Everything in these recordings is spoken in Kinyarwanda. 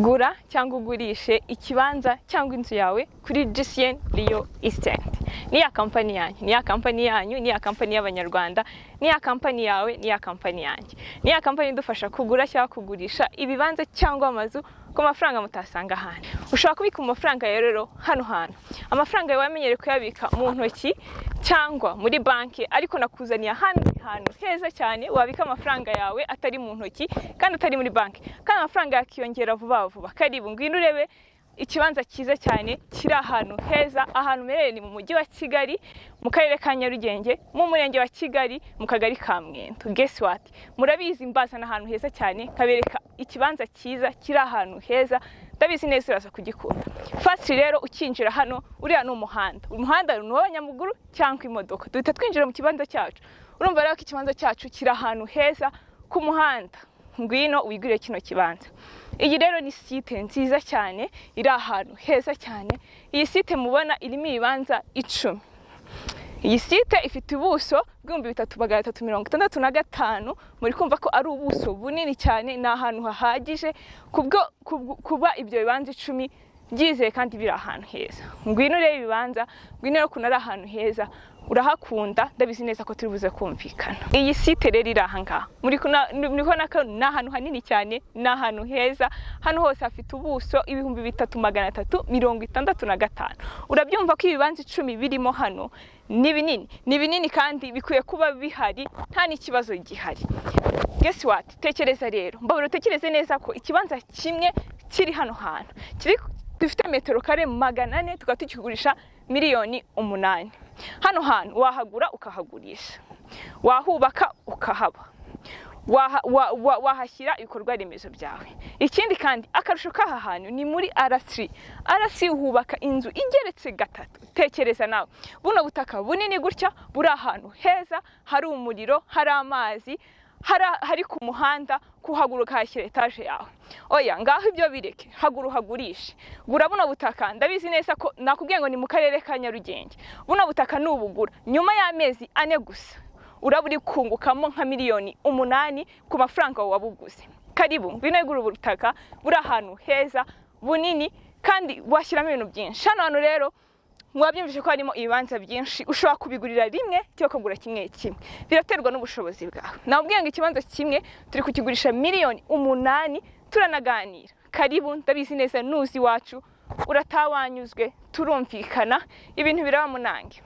Gura cyangwa ugurishe ikibanza cyangwa inzu yawe kuri GCN Real Estate. Ni ya kampani yanyu, ni ya kampani yanyu, ni ya kampani y'Abanyarwanda, ni ya kampani yawe, ni ya kampani yanjye. Ni ya kampani idufasha kugura cyangwa kugurisha ibibanza cyangwa amazu ku mafaranga mutasanga ahandi. Ushobora kubika amafaranga yawe rero hano hantu. Amafaranga yawe wamenyereye kuyabika mu ntoki cyangwa muri banki, ariko nakuzaniye ahandi hantu heza cyane wabika amafaranga yawe atari mu ntoki kandi atari muri banki, kandi amafaranga yakiyongera vuba vuba. Karibu, ngwino urebe ikibanza cyiza cyane kiri ahantu heza. Ahantu umerereye ni mu mujyi wa Kigali, mu karere ka Nyarugenge, mu murenge wa Kigali, mu kagari ka Mwendo. Guess what? Murabizi mbazana ahantu heza cyane, nkabereka ikibanza cyiza kiri ahantu heza. Ndabizi neza uraza kugikunda. First rero ukinjira hano, uriya ni umuhanda. Umuhanda ni uw'abanyamaguru cyangwa imodoka. Duhita twinjira mu kibanza cyacu. Urumva rero ko ikibanza cyacu kiri ahantu heza ku muhanda. Ngwino wigurire kino kibanza. Iyi rero ni site nziza cyane iri ahantu heza cyane. Iyi site mubona irimo ibibanza 10. Iyi site ifite ubuso bw'3365. Muri kumva ko ari ubuso bunini cyane, ni ahantu hahagije kubwo kuba ibyo bibanza 10 byizeye kandi biri ahantu heza. Ngwino urebe ibibanza, ngwino rero ukuntu ari ahantu heza, urahakunda, ndabizi neza ko turi buze kumvikana. Iyi site rero iri aha ngaha, muri kubona ko ni ahantu hanini cyane, ni ahantu heza. Hano hose hafite ubuso 3365. Urabyumva ko ibibanza 10 birimo hano ni binini, ni binini kandi bikwiye kuba bihari, nta n'ikibazo gihari. Guess what? Tekereza rero, mbabura utekereze neza ko ikibanza kimwe kiri hano hantu kiri dufite metero kare 400, tukaba tukigurisha miliyoni 8. Hano hantu wahagura ukahagurisha, wahubaka ukahaba, wahashyira ibikorwa remezo byawe. Ikindi kandi akarusho k'aha hantu ni muri R3. R3 hubaka inzu igeretse 3. Tekereza nawe, buno butaka bunini gutya buri ahantu heza, hari umuriro, hari amazi, hari ku muhanda, kuhaguruka hashyira etaje yawe. Oya, ngaho ibyo bireke, hagura uhagurishe. Gura buno butaka, ndabizi neza ko nakubwiye ngo ni mu karere ka Nyarugenge. Buno butaka nubugura nyuma y'amezi 4 gusa uraba uri kungukamo nka miliyoni 8 ku mafaranga wabuguze. Karibu, ngwino wigure ubutaka buri ahantu heza bunini kandi washyiramo ibintu byinshi. Hano hantu rero mwabyumvise ko harimo ibibanza byinshi, ushobora kubigurira rimwe cyangwa ukagura kimwe kimwe, biraterwa n'ubushobozi bwawe. Nabwiye ngo ikibanza kimwe turi kukigurisha miliyoni 8, turanaganira. Karibu, ndabizi neza nuzi iwacu uratawanyuzwe, turumvikana, ibintu biraba munange.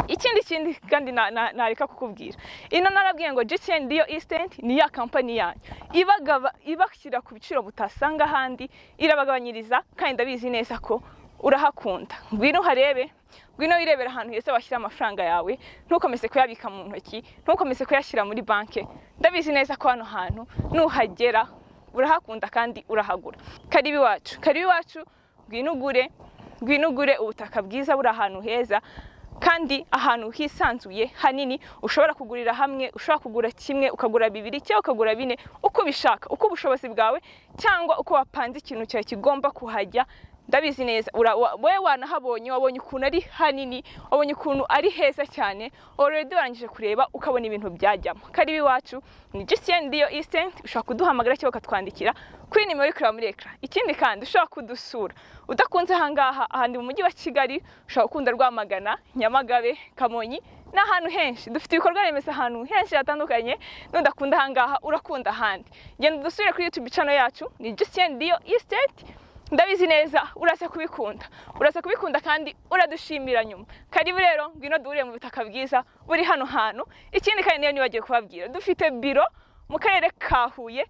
Ikindi kindi kandi nareka kukubwira, ino narabwiye ngo GCN Real Estate ni ya kampani yanyu ibagaba, ibashyira ku biciro mutasanga ahandi, irabagabanyiriza kandi ndabizi neza ko urahakunda. Ngwino uharebe, ngwino wirebera ahantu heza washyira amafaranga yawe, ntukomeze kuyabika mu ntoki, ntukomeze kuyashyira muri banki. Ndabizi neza ko hano hantu nuhagera urahakunda kandi urahagura. Karibu iwacu, karibu iwacu, ngwino ugure, ngwino ugure ubutaka bwiza buri ahantu heza kandi ahantu hisanzuye hanini, ushobora kugurira hamwe, ushobora kugura kimwe, ukagura 2 cyangwa ukagura 4, uko ubishaka, uko ubushobozi bwawe cyangwa uko wapanze ikintu cyawe kigomba kuhajya. Ndabizi neza wowe wanahabonye, wabonye ukuntu ari hanini, wabonye ukuntu ari heza cyane, already warangije kureba ukabona ibintu byajyamo. Karibu iwacu ni GCN Real Estate. Ushobora kuduhamagara cyangwa ukatwandikira kuri nimero iri kureba muri ekara. Ikindi kandi ushobora kudusura udakunze aha ngaha, ahandi mu mujyi wa Kigali, ushobora gukunda Rwamagana, Nyamagabe, Kamonyi n'ahantu henshi. Dufite ibikorwa remezo ahantu henshi hatandukanye. Nudakunda aha ngaha urakunda ahandi. Genda udusure kuri YouTube channel yacu ni GCN Real Estate. Ndabizi neza uraza kubikunda, uraza kubikunda kandi uradushimira nyuma. Karibu rero, ngwino duhurire mu butaka bwiza buri hano hantu. Ikindi kandi niyo nibagiye kubabwira, dufite biro mu karere ka Huye.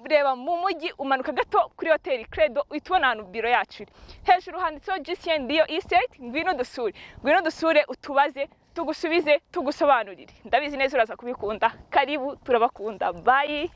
Reba mu mujyi umanuka gato kuri hoteli Credo, uhita ubona ahantu biro yacu iri. Hejuru handitseho GCN Real Estate. Ngwino dusure, ngwino dusure, utubaze, tugusubize, tugusobanurire. Ndabizi neza uraza kubikunda. Karibu, turabakunda. Bye.